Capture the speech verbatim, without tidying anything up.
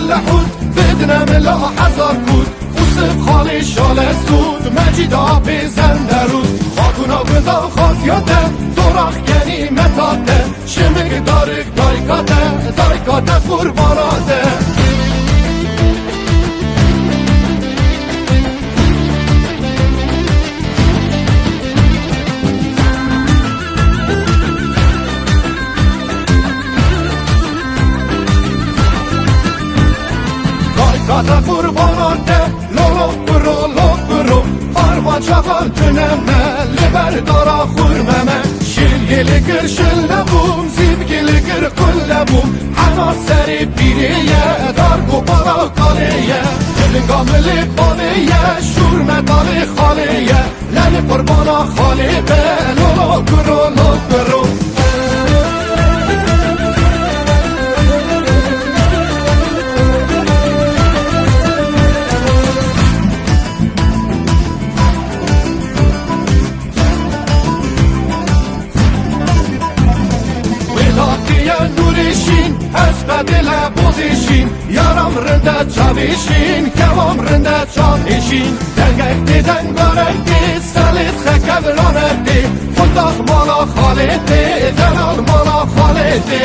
Lehûd, bidine mila hezar kût, Ûsif xalê şale sûd, Mecîda bê zenderûd. Xatûna gunda xatiya te, dorax kenî meta te, şimik darik dayka te, dayka te qurbana te. Dayka te qurbanan te, lolo kuro, lo kuro. Armanca xal tune me, li ber dara xurme me. Şil yê li kir şil nebûm, zîvkê li kir qul nebûm. Hema serê pîrê ye, dar ku para kalê ye. Kilinga milê balê ye, şûr me dalê xalê ye. Lelê qurbana xalê be, lo kuro, lo kuro. Wêlatî ye nûrê şîn, ez bedêle bozê şîn. Yaram rinde çavê şîn, kevam rinde çavê şîn. Dengek tê dengarek tê, selê xekevranek tê. Xuldax mala xalê tê, delal mala xalê tê.